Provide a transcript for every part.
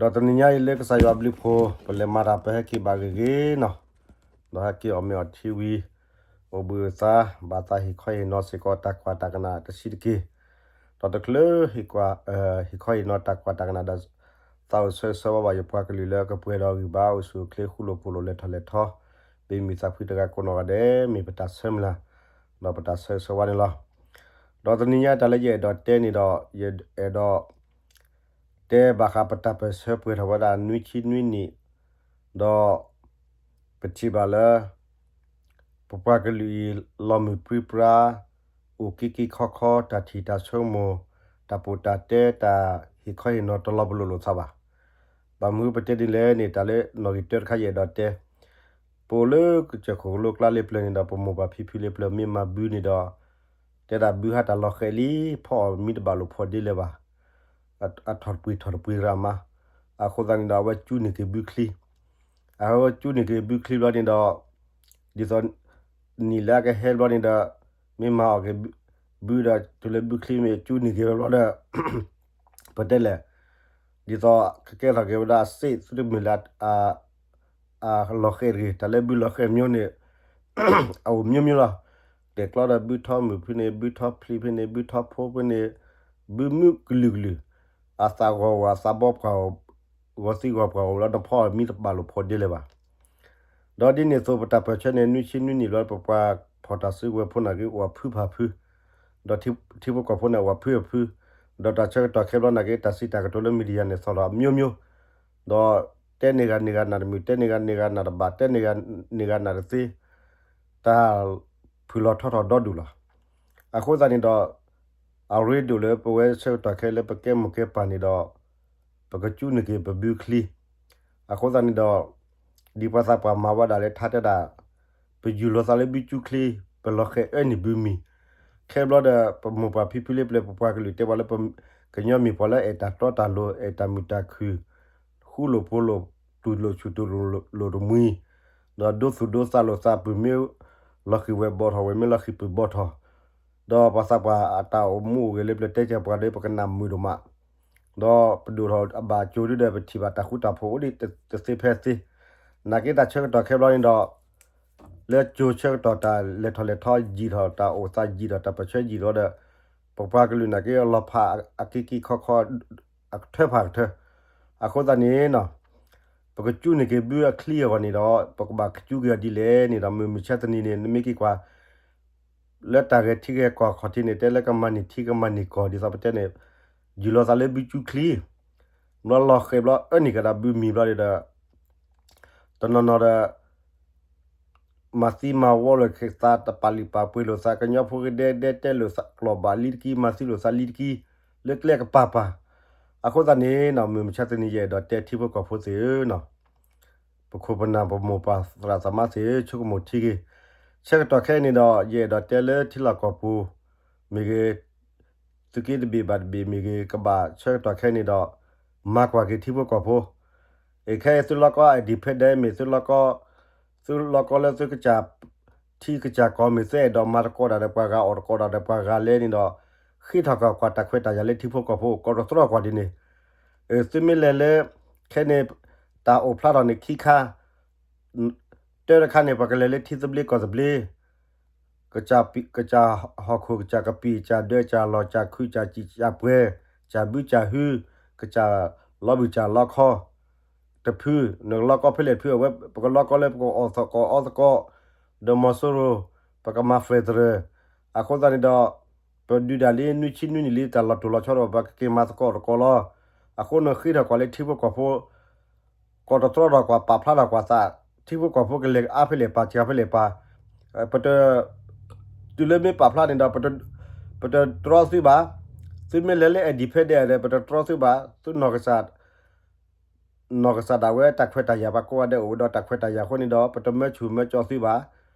ဒီးတနံၤညါအံၤလၢကစၢ်ယွၤအဘျုးအဖှိၣ် ပလဲၤမၤတၢ်ပဟဲက့ၤဘၣ်ဂ့ၤဂ့ၤနီၤ, ဒီးဟဲက့ၤအီၣ်မ့ၤအီထံဝံၤ အိၣ်ဘှံးအသး ဘၣ်သးဟ့ၣ်ခီဟ့ၣ်နီၤစ့ၢ်ကီး တၢ်ကွၢ်တၢ်ကနၣ်တဆံးတက့ၢ်. ဒီးတချုးဟ့ၣ်ခီဟ့ၣ်နီၤတၢ်ကွၢ်တၢ်ကနၣ်ဒီး သးအိၣ်ဆၢဂ့ၤဆၢဝါဘၣ်ယပှၤကလုာ်လၢကပှဲၤဒီးဂံၢ်ဘါ အိၣ်ဆူၣ်အိၣ်ချ့ ဃူလိာ်ဖိးလိာ် လဲၤထီၣ်လဲၤထီ ဘ့ၣ်မံသးဖှံတဂၤကိးနီၢ်ဂၤဒဲး မ့ၢ်ပတၢ်ဆၢမုၢ်လၢ် ဒီးပတၢ်ဆၢဂ့ၤဆၢဝါန့ၣ်လီၤ. ဒီးတနံၤညါတၢ်လၢယအဲၣ်ဒိးတဲန့ၣ်ဒီး ယအဲၣ်ဒိး တဲဘၣ်ဃးပတၢ်ပၢၢ်ဆၢပှဲၤထီၣ်ဝဲဒၣ်နွံဆံနွံနံၣ်, ဒီး ပထံၣ်ဘၣ်လၢ ပပှၤကလုာ်အံၤ လီၤမုၢ်ပြံပြါ အိၣ်က့ၤက့ၤခီခီ တၢ်ထံၣ်တၢ်ဆိကမိၣ် တၢ်ပီးတၢ်တဲ တၢ်ဟ့ၣ်ခီဟ့ၣ်နီၤတလီၤပလိာ်လိာ်သးဘၣ်. ဘၣ်မနုၤပတဲဒ်လဲၣ်န့ၣ် တၢ်လၢနီၣ်ဂံၢ်တၢတခါယအဲၣ်ဒိးတဲ ပအိၣ်လၢကစၢၢ်ခိၣ်ကလိကျါလၢပျၢၤန့ၣ်ဒီး ပမိၢ်ပၢ်ဖံဖုလၢပျၢၤမ့ၢ်မၤဘုန့ၣ်ဒီး တဲဒၣ်ဘုဟးတၢ်လီၤဃဲးလံ ဖီအီၣ်မံတဘၣ်လိာ်ဖိးဒ့လၢၤဘၣ်. အထီၣ်တပှံၤထီၣ်တပှံၤရၣ်မး. အဃိသတးန့ၣ်ဒီး အဝဲကၠူန့ၢ်က့ၤဘုချံ. အဝဲကၠူန့ၢ်က့ၤဘုချံဘျီန့ၣ်ဒီး ဒ်သိး နံၣ်လၢအကဟဲဘျီန့ၣ်ဒီး မ့ၢ်မၤအီၣ်က့ၤဘုဒီး တုၤလၢဘုချံမ့ၢ်ကၠူန့ၢ်က့ၤဝဲဘျီဒီး ပတဲလဲၣ် ဒ်သိးကကဲထီၣ်က့ၤဝဲဒၣ်အစ့ၣ်သုတမုာ်လၢ အလီၤဃဲးတဂ့ၤ, တၢ်လၢဘုလီၤဃဲးမျိုးန့ၣ် အအိၣ်မျိုးမျိုးလီၤ. တဲာ်ကျီဒီးဘုထီမုၢ်ဖဲန့ၣ်, ဘုထီဖျံဖဲန့ၣ်, ဘုထီဖိဖဲန့ၣ်, ဘုမုၢ်ကလုာ်ကလုာ်, အသးဂီၤဝဲ အသးဘီပှၤဂီၤသံဂီၤပှၤဂီၤလီၤ နဖီအီၣ်မံတဘၣ်လိာ်ဖိးဒ့လၢၤဘၣ်. ဒီးဒ်န့ၣ်အသိး ပတၢ်ပၢၢ်ဆၢန့ၣ် နွံဆံနွံနံၣ်ဘျီ ပပှၤဖီၣ်တၢ်စုကဝဲၤဖိနာ်က့ အိၣ်အဖုဖးဖု, ဒီးထံဖိကီၢ်ဖိန့ၣ် အိၣ်အဖုအဖု, ဒီးတၢ်ဆၢကတီၢ်ခဲဘျီနာ်က့ တၢ်စံးတၢ်ကတိၤလၢ media န့ၣ် သီၣ်လီၤအမျိုးမျိုး, ဒီးတဲန့ၢ်ဂၤန့ၢ်ဂၤနၢ်တမုာ်, တဲန့ၢ်ဂၤန့ၢ်ဂၤနၢ်တဘၣ်, တဲန့ၢ်ဂၤန့ၢ်ဂၤနၢ်တသ့, တၢ်ဖုၣ်လီၤထီထီၣ်ဒီဒူၣ်လီၤ. အဃိသတးန့ၣ်ဒီး အရ့ဒိၣ်လၢပဝဲဆၢကတီၢ်ခဲလၢပကဲမိၢ်ကဲပၢ်န့ၣ်ဒီး ပကကၠူန့ၢ်က့ၤပဘုချံ. အဃိသတးန့ၣ်ဒီး ဒ်ပှၤသးပှၢ်မၤဝဲဒၣ်လၢထါတဲဒၣ် ပယူၢ်လီၤသးလၢဘုကၠူချံ, ပလီၤဃဲးအၢန့ၢ်ဘုမံၤ. ခဲဘျီဒီး ပမိၢ်ပၢ်ဖံဖုလၢပျၢၤ ပပှၤကလုာ်တဲပှၤလၢ ကညီမ့ၢ်ပှၤလၢအဲၣ်တၢ်တီတၢ်လိၤ, အဲၣ်တၢ်မုာ်တၢ်ခုၣ်, ဃူလိာ်ဖိးလိာ်, တူၢ်လိာ်ဆူၣ်တူၢ်လိာ်တမှံၤ, ဒီးဒိသူၣ်ဒိသးလိာ်သး ပုၢ်မ့ၢ်လီၤဃံၤဝဲၢ်ဘီထီၣ်, ဝဲၢ်မ့ၢ်လီၤဃံၤပုၢ်ဘီထီၣ်, ဒီးပှၤသးပှၢ်အတၢ်အိၣ်မူအိၣ်ဂဲၤလၢပျၢၤတဲကဲပှၤဒီး ပကနၣ်မုာ်ဒိၣ်မး, ဒီးပဒိၣ်ထီၣ်အဘၣ်ကၠိဒုဒီး ပထံၣ်ဘၣ်တၢ်ဃူတၢ်ဖိးအိၣ်ဒံးတသ့ဖဲသ့, နာ်က့တၢ်ဆၢကတီၢ်ခဲဘျီန့ၣ်ဒီး လၢကၠိဆၢကတီၢ်တၢ်လဲၤထီၣ်လဲၤထီယံာ်ထီၣ် တၢ်အိၣ်သးယံာ်ထီၣ် တၢ်ပၢၢ်ဆၢယံာ်ထီၣ်ဒီး ပပှၤကလုာ်နာ်က့အလီၤဖးအက့ၤက့ၤခီခီ အကထၢဖးကထၢ. အဃိသတးန့ၣ် ပကကၠူန့ၢ်က့ၤဘုအချံအဂီၢ်န့ၣ်ဒီး ပကဘၣ်ကၠူက့ၤအီၤဒ်လဲၣ်န့ၣ်ဒီး မုၢ်မဆါတနံၤန့ၣ် နမ့ၢ်က့ၤကွၢ် လၢတၢ်ဂဲၤထံဂဲၤကီၢ်ခီၣ်ထံးန့ၣ် တဲလၢကမၤန့ၢ်ထံကမၤန့ၢ်ကီၢ် ဒ်သိးပတဲန့ၣ် ယူၢ်လီၤသးလၢဘုကၠူချံ, ဘျီလီၤဃဲးဘျီအၢန့ၢ်ကဒီးဘုမံၤဘျီဒီး တနီၤနီၤဒီး မၤသံမၤဝီလိာ်သး တပာ်လုၢ်ပာ်ပှ့ၤလိာ်သး ကညီဖိကဒဲကဒဲတဲလိာ်သး ကျိာ်ဘၣ်လံတက့ၢ် မၤသံလိာ်သးလံတက့ၢ် လၢကျဲကပၤပၤ. အဃိသတးန့ၣ် မုၢ်မဆါတနံၤယအဲၣ်ဒိးတဲထံဖိကီၢ်ဖိသ့ၣ်ဧၢ ပခိၣ်ပနၢ်ပမိၢ်ပၢ်သရၣ်သမါသ့ၣ်ဧၢ ဆိကမိၣ်ထံဂ့ၤ. ဆၢကတီၢ်ခဲအံၤန့ၣ်ဒီး ယအဲၣ်ဒိးတဲလၢထံလီၢ်ကီၢ်ပူၤမ့ၢ်ဂ့ၤ သုးက့တဘ့ၣ်ဘၣ်တဘ့ၣ်မ့ၢ်ဂ့ၤ ကဘၣ်ဆၢကတီၢ်ခဲအံၤန့ၣ်ဒီး မၤကွၢ်က့ၤထံဖိကီၢ်ဖိ. အခဲအံၤသုလီၢ်ကီၢ် independent မ့ၢ်သုလီၢ်ကီၢ် သုလီၢ်ကီၢ်လၢသုကစၢ် ထံကစၢ်ကီၢ်မ့ၢ်သုအဲၣ်ဒိးမၤသကိးတၢ်ဒီးပှၤဂၤ အီၣ်သကိးတၢ်ဒီးပှၤဂၤလဲၣ်န့ၣ်ဒီး ဃ့ထီၣ်ကွၢ်ကွၢ်တၢ်ခွဲးတၢ်ယာ်လၢထံဖိကီၢ်ဖိ ကိးတတြီကွၢ်ဒ်န့ၣ်. သုမ့ၢ်လဲၤလၢ ခဲန့ၣ် တၢ်အိၣ်ဖျါထီၣ်န့ၣ်ခံခါ တၢတခါန့ၣ် ပှၤကလဲၤလၢထံသဘျ့ကီၢ်သဘျ့ ကစၢ်ဟီၣ်ခိၣ် ကစၢ်ကပံာ် ကစၢ်ဒၢ ကစၢ်လီၢ် ကစၢ်ခု ကစၢ်စံၣ် ကစၢ်ပှဲၤ ကစၢ်ဘု ကစၢ်ဟု ကစၢ်လီၤဘုၣ် ကစၢ်လီခီ တဖု နကလီၢ်ကီၢ်ဖဲလဲၣ်တဖု အဝဲ ပကလီၢ်ကီၢ်လၢပကအီၣ်သကိးအီသကိး ဒီးမီၤစိရိၤ ပကမၤ federal. အဃိသတးန့ၣ်ဒီး ပဒုးဒၣ်လံနွံဆံနွံနံၣ်လံ တၢ်လီၤတိၢ်လီၤဆီဒီး ပကက့ၤမၤသကိးသကိးလီၤ. အဃိန့ၣ်ဃ့ထီၣ်ကွၢ်လၢထံဖိကီၢ်ဖိ ကိးတတြီဒီးကွၢ် ပာ်ဖျါထီၣ်ကွၢ်သး ထံဖိကီၢ်ဖိကလဲၤအါဖဲလဲၣ်ပၤ စှၤဖဲလဲၣ်ပၤ ပတ တုၤလၢမ့ၢ်ပာ်ဖျါန့ၣ်ဒီး ပတတြီသုဘၣ်. သုမ့ၢ်လဲၤလၢ independent ဒီး ပတတြီသုဘၣ်. သုနီၢ်ကစၢ် နီၢ်ကစၢ်ဒၣ်ဝဲတၢ်ခွဲးတၢ်ယာ် ပှၤကိးဂၤဒဲးအိၣ်ဝဲဒီးတၢ်ခွဲးတၢ်ယာ်အဃိန့ၣ်ဒီး ပတမၢဆူၣ်မၢကၠီသုဘၣ်.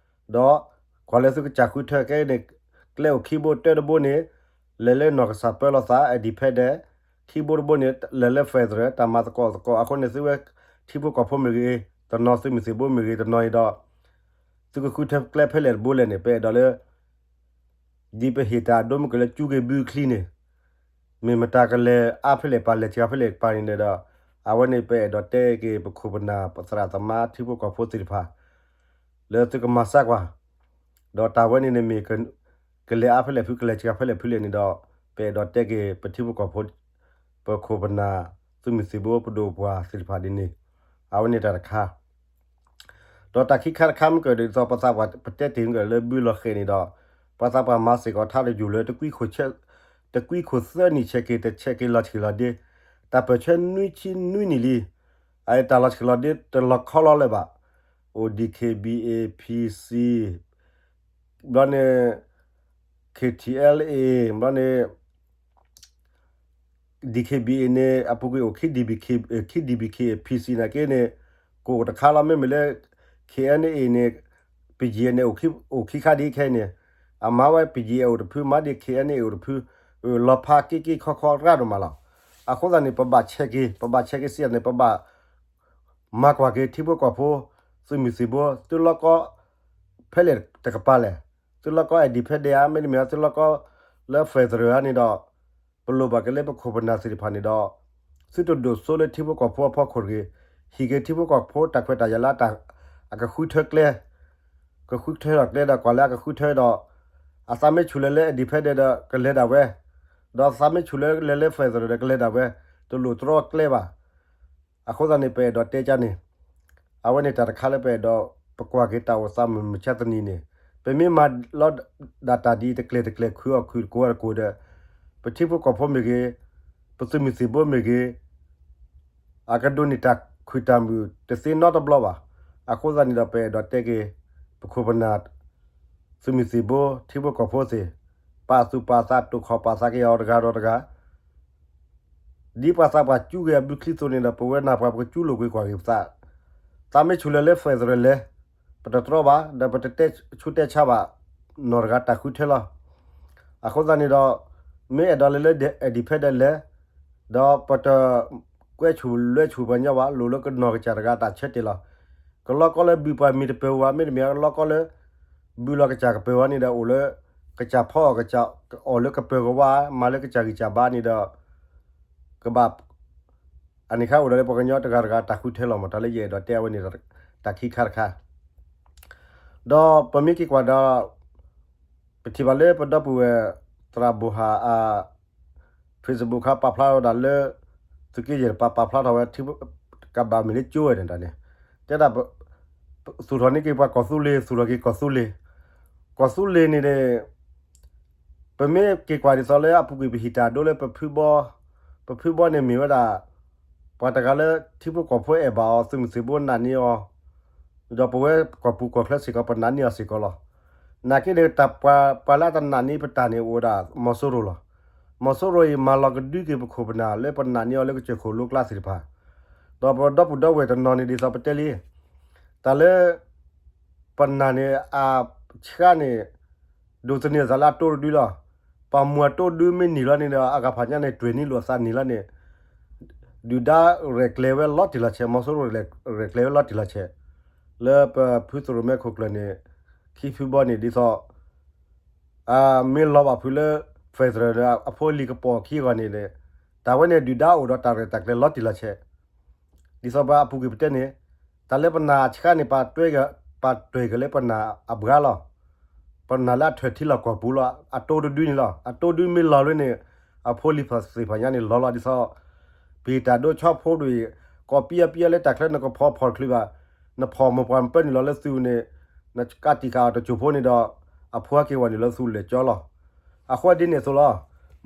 ဒီးကွၢ်လၢသုကစၢ်ဃုထၢခဲအံၤန့ၣ် ကျဲအိၣ်ခံဘိတၢတဘိန့ၣ် လဲၤလၢနီၢ်ကစၢ်ပၢလီၤသး independent ခံဘိတဘိန့ၣ် လဲၤလၢ federal တၢ်မၤသကိးသကိးအဃိန့ၣ် သုဝဲထံဖိကီၢ်ဖိမ့ၢ်ဂ့ၤ တနီၤသုးမုၢ်သံၣ်ဘိမ့ၢ်ဂ့ၤ တနီၤအံၤဒီး သုကဃုထၢကျဲဖဲလဲၣ်တဘိလဲၣ်န့ၣ် ပအဲၣ်ဒိးလၢ ဒ်ပဟ့ၣ်တၢ်အဒိမုၢ်ကလၢကၠူက့ၤဘုချံန့ၣ် မ့ၢ်မတၤကလဲၤအါဖဲလဲၣ်ပၤ လဲၤစှၤဖဲလဲၣ်ပၤန့ၣ်ဒီး အဝဲန့ၣ်ပအဲၣ်ဒိးတဲက့ၤပခိၣ်ပနၢ်ပသရၣ်သမါထံဖိကီၢ်ဖိသ့ၣ်တဖၣ် လၢသုကမၤစၢၤကွၢ်, ဒီးတၢ်ဝဲန့ၣ်န့ၣ်မ့ၢ် ကလဲၤအါဖဲလဲၣ်ဖု ကလဲၤစှၤဖဲလဲၣ်ဖုလဲၣ်န့ၣ်ဒီး ပအဲၣ်ဒိးတဲက့ၤပထံဖိကီၢ်ဖိ ပခိၣ်ပနၢ် သုးမုၢ်သံၣ်ဘိ ပဒိၣ်ပှၢ်သ့ၣ်တဖၣ်ဒ်န့ၣ်, အဝဲန့ၣ်တၢ်တခါ ဒီးတၢ်ခံခါတခါမ့ၢ်ကဒီးဒ်သိး ပသးပှၢ်ပတဲတ့ၢ်မ့ၢ်ကဒီးလၢဘုလီၤဃဲၤန့ၣ်ဒီး ပှၤသးပှၢ်မၤစ့ၢ်ကီးထါတယိာ်လၢ တကွံခိၣ်သၢနံၣ်ဆဲးက့ၤ တဆဲးက့ၤလီၤဆံးလီၤဒ့, တၢ်ပၢၢ်ဆၢနွံဆံနွံနံၣ်လံ, အတၢ်လီၤဆံးလီၤဒ့တလီၤခီလီၤလၢၤဘၣ်, အိၣ် ဒီး ခ့ဘံၣ်အ့ၣ် ဖံစံၣ် ဘျီန့ၣ် ခ့ထံၣ်အဲလ်အ့ၣ် ဘျီန့ၣ် ဒီး ခ့ဘံၣ်အ့ၣ်န့ၣ် အပူၤကွံာ်အိၣ် ခံ ဒီး ဘံၣ်ခ့ ခံ ဒီး ဘံၣ်ခ့ ဖံစံၣ် နာ်က့န့ၣ် ကအိၣ်တခါလီၤ. မ့မ့ၢ်လၢ ခ့အဲၣ်အ့ၣ် န့ၣ် ပယီၤန့ၣ် အိၣ်ခံခါဒ်ခဲအံၤန့ၣ်, အမၤဝဲ ပယီၤအိၣ်တဖု မၤဒ် ခ့အဲၣ်အ့ၣ် အိၣ်တဖု, လီၤဖးက့က့ခီခီရၣ်ဒိၣ်မးလီၤ. အဃိသတးန့ၣ် ပဘၣ်ဆဲးက့ၤ ပဘၣ်ဆဲးက့ၤစံးန့ၣ် ပဘၣ် မၤကွၢ်က့ၤထံဖိကီၢ်ဖိ သုးမုၢ်သံၣ်ဘိ သုလီၢ်ကီ ဖဲလဲၣ်တကပၤလဲၣ်, သုလီၢ်ကီ independent ဧါ မ့တမ့ၢ်သုလီၢ်ကီ လၢ federal ဧါန့ၣ်ဒီး ပလိၣ်ဘၣ်က့ၤလၢပခိၣ်ပနၢ်သ့ၣ်တဖၣ်န့ၣ်ဒီး သုတဒိၣ်စိလၢထံဖိကီၢ်ဖိအဖီခိၣ်တဂ့ၤ, ဟံးက့ၤထံဖိကီၢ်ဖိတၢ်ခွဲးတၢ်ယာ်လၢ အကဃုထၢကျဲ ကဃုထၢထီၣ်ကျဲဒီး ကွၢ်လၢအကဃုထၢဒီး အသးမ့ၢ်ဆူၣ်လၢၤလၢ independent ဒီး ကလဲၤဒၣ်ဝဲ, ဒီးသးမ့ၢ်ဆူၣ်လၢၤလၢ federal ဒီး ကလဲၤဒၣ်ဝဲ, တလိၣ်တြီကျဲဘၣ်. အဃိသတးန့ၣ် ပအဲၣ်ဒိးတဲကန့ၣ်, အဝဲန့ၣ်တၢ်တခါလၢပအဲၣ်ဒိး ပကွၢ်က့ၤတၢ်အိၣ်သးမုၢ်မဆါတနံၤန့ၣ်, ပမ့ၢ်မၤလီၤဒၣ်တၢ်ဒ်အံၤတကျဲၤတကျဲၤ ခုအီၣ်ခုတကိးဝဲတကိးဒီး ပထံဖိကီၢ်ဖိမ့ၢ်ဂ့ၤ, ပသုးမုၢ်သံၣ်ဘိမ့ၢ်ဂ့ၤ အကဒိးန့ၢ်တၢ်ခုၣ်တၢ်မုာ်တသ့နီတဘျီဘၣ်. အဃိသတးန့ၣ်ဒီး ပအဲၣ်ဒိးတဲက့ၤ ပခိၣ်ပနၢ် သုးမုၢ်သံၣ်ဘိ ထံဖိကီၢ်ဖိသ့ၣ်, ပာ်သူၣ်ပာ်သး တိာ်ခီၣ်ပာ်သးက့ၤအီၤတဂၤဒီးတဂၤ ဒ်ပှၤသးပှၢ်ကူက့ၤအဘျုးချံသိးန့ၣ်ဒီး ပဝဲနၢ်ပှၤပကကူလိာ်ကွံာ်ကွၢ်က့ၤပသး, သးမ့ၢ်ဆူၣ်လၢၤလၢ federal လဲၤ, ပတတြီဘၣ် ဒီးပတတဲဆူးတဲဆါဘၣ် နီၢ်တဂၤတၢ်ဃုထၢလီၤ. အဃိသတးန့ၣ်ဒီး မ့ၢ်အဲၣ်ဒိးလဲၤလၢ independent လဲၤ, ဒီးပတကွဲဆူၣ်လွဲဆူၣ်ပှၤညီဘၣ်, လိၣ်လၢကနီၢ်ကစၢ်တဂၤတၢ်ဆၢတဲာ်လီၤ. ကလီကီလၢဘုၣ်ပှၤမံၤတပၢၤဝဲ မ့တမ့ၢ်လီကီလၢ ဘုၣ်လီၤကစၢ်ကပၢၤဝဲန့ၣ်ဒီး အိၣ်လၢကစၢ်ဖီအီၣ်ကစၢ်အီၣ်လၢကပၢၤကဝါ မၤလၢကစၢ်ဂံၢ်စၢ်ဘါန့ၣ်ဒီး ကဘၣ် အန့ၣ်ခါအိၣ်ဒီးလၢပှၤကညီတဂၤတဂၤတၢ်ဃုထၢလီၤမး တၢ်လၢယအဲၣ်ဒိးတဲအဝဲန့ၣ် တၢ်ခံခါတခါ ဒီးပမ့ၢ်က့ၤကွၢ်ဒီး ပထံၣ်ဘၣ်လၢပဒီပုၢ်ဝဲၢ် သရၣ်ဘိၣ်ဟၣ်အ Facebook ခါပာ်ဖျါထီၣ်ဝဲဒၣ်လၢ သုးက့ယဲၢ်တပၤပာ်ဖျါထီၣ်ဝဲ ကဘၣ်မ့ၢ်လၢကၠိဝဲန့ၣ်တၢ်န့ၣ် တဲဒၣ် သူၣ်ထီၣ်န့ၢ်က့ၤပှၤကီၢ်သူလ့ၤ သူၣ်ထီၣ်က့ၤကီၢ်သူလ့ၤ ကီၢ်သူလ့ၤန့ၣ်န့ၣ် ပမ့ၢ်က့ၤကွၢ်ဒ်သိးလၢအပူၤကွံာ်ပဟံးတၢ်ဒိလၢပဖုဘီ, ပဖုဘီန့ၣ်မ့ၢ်ဝဲဒၣ် ပှၤတဂၤလၢထံဖိကီၢ်ဖိအဲၣ်ဘၣ်အီၤ သုးမုၢ်သံၣ်ဘိနာ်န့ၢ်အီၤ, ဒီးပဝဲကီၢ်ပူၤကီၢ်ချၢစ့ၢ်ကီး ပနာ်န့ၢ်အီၤစ့ၢ်ကီးလီၤ. နာ်က့န့ၣ် တၢ်ပှၤလၢတနာ်န့ၢ်ပတၢ်န့ၣ် အိၣ်ဝဲဒၣ်မီၤစိရိၤလီၤ. မီၤစိရိၤအံၤ မၤလီၤကဒုက့ၤပခိၣ်ပနၢ်လၢပနာ်န့ၢ်အီၤလၢကစၢၢ်ခိၣ်လိကျါသ့ၣ်တဖၣ်, ဒီးပဒီပုၢ်ဒီဝဲၢ်တနီၤန့ၣ် ဒ်သိးပတဲလံ တၢ်လၢ ပနာ်န့ၣ် အဆှါန့ၣ် ဒိးသန့ၤအသးလၢအတိတဒုလီၤ. ပှၤမူအတိတဒုမ့ၢ်နံၤလီၤန့ၣ်ဒီး အဂၤဖးညါန့ၣ် တွဲၤနံၣ်လိာ်အသးနံၤလီၤန့ၣ် ဒုၣ်ဒါရဲၣ်ကျဲၤဝဲလီၤတံၢ်လီၤဆဲး မီၤစိရိၤရဲၣ်ကျဲၤဝဲလီၤတံၢ်လီၤဆဲး လၢပဖုသရိၣ်မဲခိၣ်ကျၢၢ်န့ၣ် ခံဖုဘီန့ၣ် ဒ်သိး မ့ၢ်လီၤဘၣ်ဖုလၢ federal ဒီး အဖိအလံၤကပိာ်ခံဂီၤန့ၣ် တၢ်ဝဲန့ၣ်ဒုၣ်ဒါအိၣ်ဒီးတၢ်ရဲၣ်တၢ်ကျဲၤလီၤတံၢ်လီၤဆဲး ဒ်သိးပှၤအပူၤကွံာ်ပတဲန့ၣ် တၢ်လၢပနာ်အဆှါန့ၣ် ပှၤတွဲက ပှၤတွဲကလၢပနာ်အဘှါလီၤ. ပနာ်လၢအထၢၣ်ထံလီၢ်ကီၢ်ပူၤလီၤ. အတိတဒုန့ၣ်လီၤ. အတိဒုမ့ၢ်လီၤလၢန့ၣ် အဖိလံၤသ့ၣ်တဖၣ်ညါန့ၣ်လီၤလီၤ. ဒ်သိး ပဟံးတၢ်ဒိဆီဖိဒ်အံၤ ကိးပံအပံအလၢတၢ်ချၢနကဖီဖီၣ်တချုးဘၣ်, နဖီၣ်မိၢ်ပှၢ်ပၢနုာ်လီၤလၢသုးန့ၣ် နကးတံာ်ဃာ်အီၤတစိၢ်ဖိန့ၣ်ဒီး အဖိဟဲက့ၤဝဲနုာ်လီၤသုးလဲၤကၠီလီၤ. အဃိဒ်န့ၣ်အသိးလီၤ.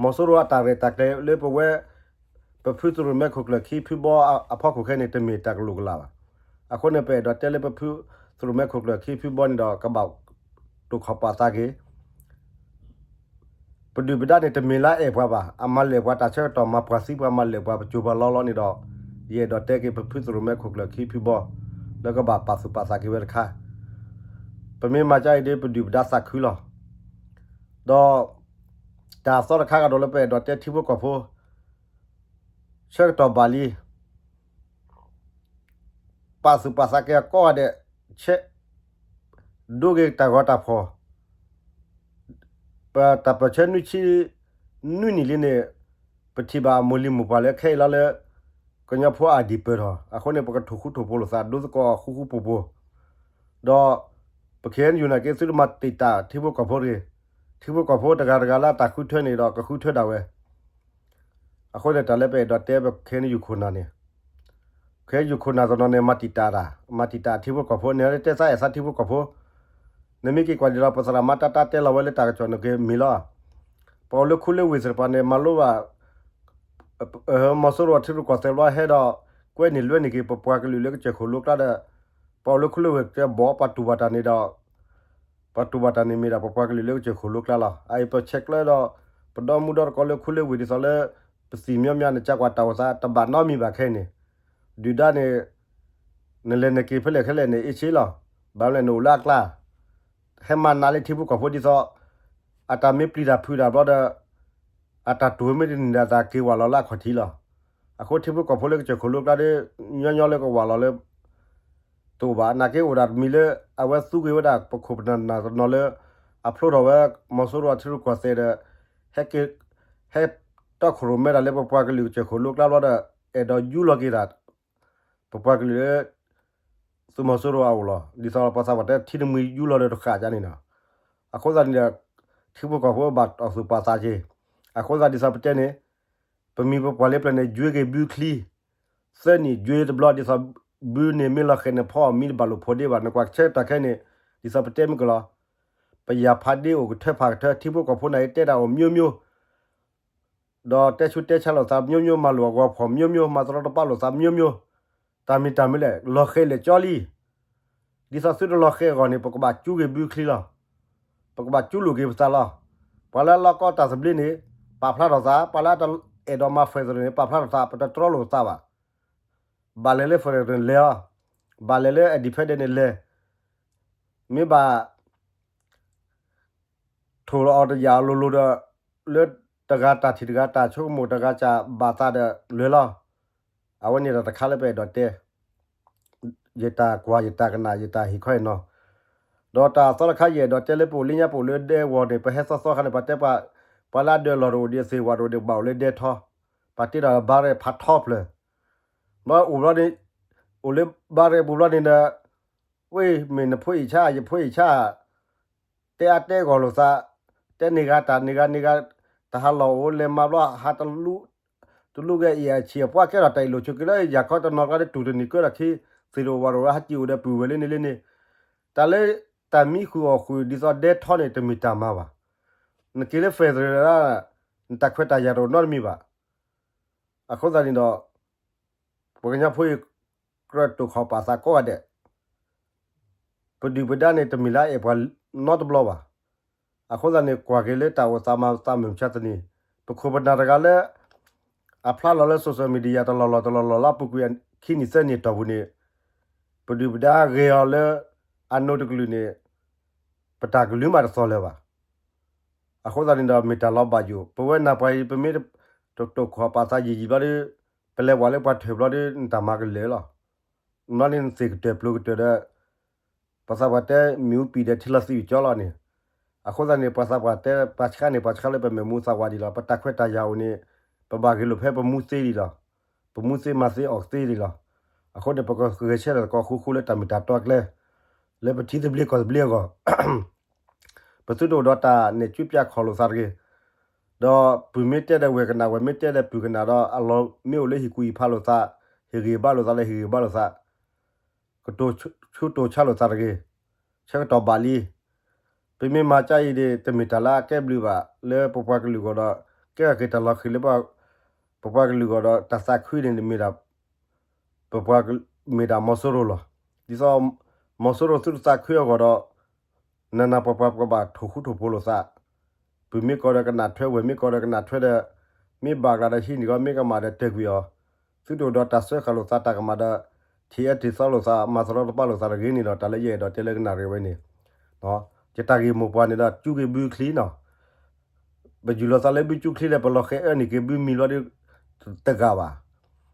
မီၤစိရိၤအတၢ်ရဲၣ်တၢ်ကျဲၤလၢပဝဲ ပဖုသရိၣ်မဲခိၣ်ကျၢၢ်ခံဖုဘီအဖီခိၣ်ခဲန့ၣ် တမ့ၢ်တၢ်ကလိာ်ကလာ်ဘၣ်. အဃိန့ၣ် ပအဲၣ်ဒိးတဲလၢပဖုသရိၣ်မဲခိၣ်ကျၢၢ်ခံဖုဘီန့ၣ်ဒီး ကဘၣ်တိာ်ခီၣ်ပာ်သးက့ၤ ပဒုၣ်ပဒါန့ၣ် တမ့ၢ်လၢအအဲၣ်ပှၤဘၣ်. အမၤလဲၢ်ပှၤတၢ်ဆၢကတီၢ် မၤပှၤသံပှၤ မၤလဲၢ်ပှၤပစိၤပှၤလီလီန့ၣ်ဒီး ယအဲၣ်ဒိးတဲက့ၤပဖုသရိၣ်မဲခိၣ်ကျၢၢ်ခံဖုဘီ လၢကဘၣ်ပာ်သူၣ်ပာ်သးက့ၤဝဲတခါ. ပမ့ၢ်မၤကါအံၤဒီး ပဒုၣ်ပဒါသးခုလီၤ. ဒီး တၢ်သီတခါကဒီးလၢပအဲၣ်ဒိးတဲထံဖိကီၢ်ဖိ ဆၢကတီၢ်ဘၣ်လံ ပာ်သူၣ်ပာ်သးက့ၤအကိးဂၤဒဲး ဆဲး ဒိက့ၤတၢ်ဂီၤတၢ်ဖီၣ် ပတၢ်ပၢၢ်ဆၢနွံဆံ နွံနံၣ်လံန့ၣ် ပထံၣ်ဘၣ်အမိၢ်လံၤမိၢ်ပှၢ်လၢခဲအံၤလီၤလၢ ကညီဖိအဒံးပၢၢ်ထီၣ် အဃိန့ၣ် ပကထိၣ်ဃူထိၣ်ဖိးလိာ်သး ဒိသကိးဃူဃူဖိးဖိး, ဒီး ပ ခ့ၣ်အဲၣ်ယူၣ် နာ်က့ သုတမၤတံာ်တာ်ထံဖိကီၢ်ဖိတဂ့ၤ, ထံဖိကီၢ်ဖိတဂၤတဂၤလၢအတၢ်ဃုထၢန့ၣ်ဒီး ကဃုထၢဒၣ်ဝဲ အဃိန့ၣ် တၢ်လၢပအဲၣ်ဒိးတဲပ ခ့ၣ်အဲၣ်ယူၣ် ခိၣ်နၢ်န့ၣ်, ခ့ၣ်အဲၣ်ယူၣ် ခိၣ်နၢ်တနီၤန့ၣ် မၤတံာ်တာ်တၢ် မၤတံာ်တာ်ထံဖိကီၢ်ဖိန့ၣ် တဲသးအဲၣ်သးထံဖိကီၢ်ဖိ, နမ့ၢ်က့ၤကွၢ်ဒံးဒီး ပသရၣ်မါတၢ်တၢ်တဲလီၤဝဲလၢတၢ်ကစီၣ်န့ၣ်က့ၤမ့ၢ်လီၤ, ပှၤအိၣ်လၢခူလၢဝ့ၢ်သ့ၣ်တဖၣ်န့ၣ် မၤလိဘၣ် မီၤစိရိၤထံရူၢ်ကီၢ်သဲးဘျီဟဲဒီး ကွဲန့ၢ်လွဲန့ၢ်က့ၤ ပပှၤကလုာ်လၢကစၢၢ်ခိၣ်လိကျါဒီး ပှၤအိၣ်လၢခူလၢဝ့ၢ်ကဘီ ပှၤတူၢ်ဘၣ်တၢ်န့ၣ်ဒီး ပှၤတူၢ်ဘၣ်တၢ်န့ၣ်မ့ၢ်ဒၣ် ပပှၤကလုာ်လၢကစၢၢ်ခိၣ်လိကျါလီၤ. အအံၤပဆဲးကျၢဒီး ပဒီမူဒီတကိးလၢခူလၢဝ့ၢ်ဒ်သိးလၢ ပသံၣ်မညီမညီန့ၣ် ကကွၢ်တၢ်အိၣ်သး တဘၣ်နီတမံၤဘၣ်ခဲအံၤန့ၣ်, ဒုၣ်ဒါန့ၣ် နလဲၤနက့ၤဖဲလဲၣ်ခဲလဲၣ်န့ၣ် အ့ၣ်ဆ့လီၤ. ဘၣ်မနုၤလဲၣ် နအိၣ်လၢအကျါ ဟဲမၤနးလၢထံဖိကီၢ်ဖိဒ်သိး အတၢ်မ့ၢ်ပျံၤတၢ်ဖုးတၢ်ဘျီဒီး အတၢ်တူၢ်မ့ၢ်တန့ၢ်ဒီး တၢ်က့ၤဝးလီၤလၢအခီၣ်ထံးလီၤ. အဃိထံဖိကီၢ်ဖိလၢကစၢၢ်ခိၣ်လိကျါဒီး ညီညီလၢကဝးလီၤလၢ တအိၣ်ဘၣ်. နာ်က့အိၣ်ဒၣ်တမံၤလၢ အဝဲသူက့ၤဝဲဒၣ် ပခိၣ်ပနၢ်တနီၤလၢ အဖျိထီၣ်ဝဲ မီၤစိရိၤထံရူၢ်ကီၢ်သဲးဒီး ဟဲက့ၤ ဟဲတီခိၣ်ရိၣ်မဲတၢ်လၢပပှၤကလုာ်ကစၢၢ်ခိၣ်လိကျါဘျီဒီး အဲၣ်ဒိးယူလီၤက့ၤတၢ် ပပှၤကလုာ်လၢ သုးမီၤစိရိၤအအိၣ်လီၤ. ဒ်သိးပှၤသးပှၢ်တဲ ထံတမှံၤယူလီၤဒီးတဃၣ်ကန့ၣ်နီၤ. အဃိသတးန့ၣ်ဒီး ထံဖိကီၢ်ဖိဘၣ်အီၣ်သူၣ်ပာ်သးက့ၤ. အဃိသတးဒ်သိးပတဲန့ၣ် ပမံၤပပှၢ်လၢပျၢၤန့ၣ် ယွ့က့ၤဘုချံ သၢနံၣ်ယွ့တဘျီ ဒ်သိးဘုန့ၣ်မ့ၢ်လီၤဃဲၤန့ၣ် ဖီအီၤမံတဘၣ်လိာ်ဖိးဒ့ဘၣ် နကွၢ်ဆၢတၢ်ခဲန့ၣ် ဒ်သိးပတဲမ့ၢ်ကလီၤ. ပယၢ်ဖးဒ့အိၣ်ကထၢဖးကထၢ ထံဖိကီၢ်ဖိန့ၣ်တဲတၢ်အိၣ်မျိုးမျိုး ဒီးတဲဆူးတဲဆါလိာ်သးမျိုးမျိုး မၤလိာ်အဂီၤဖီၣ်မျိုးမျိုး မၤတရီတပါလိာ်သးမျိုးမျိုး, တၢ်မ့ၢ်တၢ်မနုၤလဲၣ် လီၤဃဲၤလဲၣ်ကၠီလံ. ဒ်သိးသုတလီၤဃဲၤအဂီၢ်န့ၣ် ပကဘၣ်ကၠူက့ၤဘုချံလီၤ. ပကဘၣ်ကၠူလိာ်က့ၤပသးလီၤ. ပှၤလၢအလီၢ်ကီတၢ်သဘျ့န့ၣ် ပာ်ဖျါထီၣ်သး, ပှၤလၢအအဲၣ်ဒိးမၤ federal န့ၣ် ပာ်ဖျါထီၣ်သး, ပတတြီလိာ်သးဘၣ်. ဘၣ်လဲၤလၢ federal န့ၣ်လဲၤအီၤ, ဘၣ်လဲၤလၢ independent န့ၣ်လဲၤ, မ့ၢ်ဘၣ် ထိၣ်လီၤအီၤတယာ်အလိၤလိၤဒီး လၢတဂၤတၢ်ထံၣ်တဂၤတၢ်ဆိကမိၣ် တဂၤတၢ်ဘၣ်သးဒီးလဲၤလီၤ. အဝဲန့ၣ်ဒီးတခါလၢပအဲၣ်ဒိးတဲ ယတၢ်ကွၢ်ယတၢ်ကနၣ် ယတၢ်ဟ့ၣ်ခီဟ့ၣ်နီၤ, ဒီးတၢ်သီတခါယအဲၣ်ဒိးတဲလၢပအိၣ်လၢညါပအိၣ်လၢဒဲဝီၤန့ၣ် ပဟဲသီသီခါန့ၣ် ပှၤတဲပှၤ ပှၤလၢအဒၢးလီၢ်တအိၣ်ဒံး အသ့ၣ်ဝၣ်တအိၣ်ဒံး ဘၣ်အိၣ်လၢဒဲထီ, ပှၤတ့ထီၣ်ဘါရဲၣ်ဖးထီဖျၢၣ်, ဘၣ်အိၣ်ဘျီန့ၣ် အိၣ်လၢဘါရဲၣ်ပူၤဘျီန့ၣ်ဒီး ဝ့ၢ်မ့ၢ်နဖိအံၣ်ဆါ ယဖိအံၣ်ဆါ တဲအါတဲဂီၢ်လိာ်သး, တဲန့ၢ်ဂၤတၢ်န့ၢ်ဂၤန့ၢ်ဂၤ, တဟးလီၢ်အိၣ်လဲၤမၤဘျီ ဟးတလူ တလူကဲအံၤအဆံးအပှၢ်ကဲထီၣ်တၢ်အံၤလိာ်ဆိးက့လၢ ယၤခီတနီၤကျါဒီးတူၢ်တနံၤကၢထီၣ်ခံ, သ့ၣ်တအိၣ်ဝၣ်တအိၣ် ဟးစံၣ်အိၣ်ဒီးပုၢ်ဝဲၢ်လၢန့ၣ်လၢန့ၣ်, တၢ်လၢတၢ်မံဃုာ်အီၣ်ဃုာ်ဒ်သိးဒဲထီန့ၣ် တမ့ၢ်တၢ်မၤဘၣ်. နက့ၤလၢ federal ဒၣ် နတၢ်ခွဲးတၢ်ယာ်တအိၣ်နီတမံၤဘၣ်. အဃိသတးန့ၣ်ဒီး ပှၤကညီဖိအံၤ ကြၢးတိာ်ခီၣ်ပာ်သးကိးဂၤဒဲး, ပဒုၣ်ပဒါန့ၣ် တမ့ၢ်လၢအအဲၣ်ပှၤနီတဘျီဘၣ်. အဃိသတးန့ၣ် ကွၢ်က့ၤလၢတၢ်အိၣ်သးမၤသးမုၢ်မဆါတနံၤ, ပခိၣ်ပနၢ်တဂၤလၢ အဖျါလီၤလၢ social media တလီၢ်လီၢ်တလီၢ်လီၢ်လၢအပူၤကွံာ်ခံနံၣ်သၢနံၣ်အတီၢ်ပူၤန့ၣ်, ပဒုၣ်ပဒါဂဲၤအီၤလၢ အနိးတကလုာ်န့ၣ် ပတၢ်ကလုၢ်မးတသီၣ်လၢၤဘၣ်. အဃိသတးန့ၣ်ဒီး မ့ၢ်တၢ်လီၤဘၣ်ယိၣ် ပဝဲနၢ်ပှၤအံၤ ပမ့ၢ်တတိာ်ခီၣ်ပာ်သးယံာ်ယံာ်ဘျီဒီး ပလဲၤဝဲလၢပှၤထၢၣ်ဘျီဒီး နတၢ်မၤကလဲာ်လီၤ. ဘျီန့ၣ်နသ့ၣ်ကတၢၢ်ပျိၤကတၢၢ်ဒီး ပှၤသးပှၢ်တဲမ့ၣ်အူပံာ်ဒီးထံလီၤသံးကၠီလီၤန့ၣ်, အဃိသတးန့ၣ် ပှၤသးပှၢ်တဲပှၤဆှါန့ၣ် ပှၤဆှါလၢပမဲာ်မူသးဝးဒံးလီၤ. ပတၢ်ခွဲးတၢ်ယာ်အိၣ်န့ၣ် ပဘၣ်ဂ့ၤလိာ်ဖဲပမူသ့ဒံးလီၤ. ပမူသ့မၤသ့အီၣ်သ့ဒံးလီၤ. အဃိန့ၣ် ပကဂဲၤဆၢထၢၣ်သကိးဃူဃူလၢတၢ်မ့ၢ်တၢ်တီအကျဲ လၢပထံသဘျ့ကီၢ်သဘျ့အဂီၢ် ပသုတအိၣ်ဒီးတၢ်နဲၣ်ကူပျဲခီၣ်လိာ်သးတဂ့ၤ. ဒီးပုၢ်မ့ၢ်တဲဒီးဝဲၢ်ကနၣ် ဝဲၢ်မ့ၢ်တဲဒီးပုၢ်ကနၣ်ဒီး အလီၢ်မ့ၢ်အိၣ်လၢဟ့ၣ်ကူၣ်ဟ့ၣ်ဖးလိာ်သး, ဟ့ၣ်ဂံၢ်ဘါလိာ်သးလၢဟ့ၣ်ဂံၢ်ဘါလိာ်သး, ကတိၤဆူတိၤဆါလိာ်သးတဂ့ၤ. ဆၢကတီၢ်ဘၣ်လံ. ပမ့ၢ်မၤကါအံၤန့ၣ် တမ့ၢ်တၢ်လၢအကဲဘျုးဘၣ် လၢပပှၤကလုာ်အဂီၢ်ဒီး ကဲထီၣ်က့ၤတၢ်လီၤဃံၤလၢ ပပှၤကလုာ်အဂီၢ်ဒီး တၢ်သးခုန့ၣ်မ့ၢ်ဒၣ် ပပှၤမ့ၢ်ဒၣ်မီၤစိရိၤလီၤ. ဒ်သိး မီၤစိရိၤသုတသးခုအဂီၢ်ဒီး နနပှၤပှၤကဘၣ်ထိၣ်ဃူထိၣ်ဖိးလိာ်သး, ပုၢ်မ့ၢ်ကိးဒီးကနၣ်ထွဲ ဝဲၢ်မ့ၢ်ကိးဒီးကနၣ်ထွဲဒီး မ့ၢ်ဘၣ်ကျါဒီးဟံးန့ၢ်ကီး မ့ၢ်ကမၣ်ဒီးတၢၢ်ကွံာ်အီၤ, သုတအိၣ်ဒီးတၢ်စၢဃာ်လိာ်သးတၢ်ကမၣ်ဒီး ထံၣ်အၢထံၣ်သီလိာ်သး မၤသရီတပါလိာ်သးတဂ့ၤန့ၣ်ဒီး တၢ်လၢယအဲၣ်ဒိးတဲလၢကနၣ်ရံၣ်ဝဲန့ၣ် ယတၢ်ဂ့ၢ်မိၢ်ပှၢ်န့ၣ်ဒီး ကၠူက့ၤဘုချံနီၤ ပယူၢ်လီၤသးလၢဘုကၠူချံဒီး ပလီၤဃဲၤအၢန့ၢ်က့ၤဘုမံၤဘျီဒီး တဂၤဘၣ်.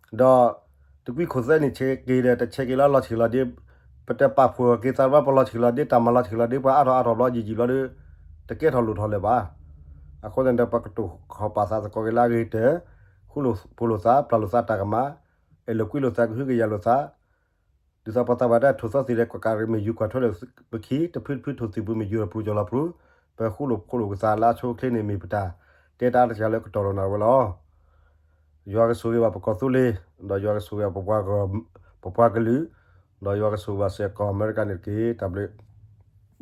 ဒီး တကွံခိၣ်သၢနံၣ်ဆဲးက့ၤဒီး တဆဲးက့ၤလၢလီၤဆံးလီၤဒ့, ပတပာ်ဖှိၣ်က့ၤသးဘၣ် ပလီၤဆံးလီၤဒ့ တၢ်မၤလီၤဆံးလီၤဒ့ ပှၤအါထီၣ်အါထီၣ်ဘျီ ယံာ်ယံာ်ဘျီဒီး တကဲထီၣ်လိၣ်ထီၣ်လၢၤဘၣ်. အဃိသတးန့ၣ်ဒီး ပကတိၤခီၣ်ပာ်သးသကိးက့ၤလၢအဂ့ၤကတၢၢ်, ဃူလိာ်ဖိးလိာ်သး ပျၢ်လိာ်သးတၢ်ကမၣ်, အဲၣ်လိာ်ကွံလိာ်သး ကဟုကယာ်လိာ်သး, ဒ်သိးပှၤသးပှၢ်တၢ်ထိၣ်သီသံးဒီး ကီၣ်ကးရ့ၣ်မ့ၢ်ယူၤကွၢ်ထွဲလိာ်ပခံ တဖုတဖုထိၣ်သံးပူၤမ့ၢ်ယူၤလီၤပြူၤကၠီၤလီၤပြူၤ, ပဃူလိာ်ဖိးလိာ်ကသးလၢအဆိအချ့န့ၣ်မ့ၢ်ပတၢ် တဲတၢ်အါတက့ၢ်လၢကတီၢ်လိာ်နၤဝဲလီၤ. ယွၤကဆိၣ်ဂ့ၤဘၣ်ပကီၢ်သူလ့ၤ, ဒီးယွၤကဆိၣ်ဂ့ၤဘၣ်ပပှၤကလုာ်, ဒီးယွၤကဆိၣ်ဂ့ၤဘၣ်စ့ၢ်ကီးအမဲရကၤန့ၣ်တက့ၢ်. တၢ်ဘျုး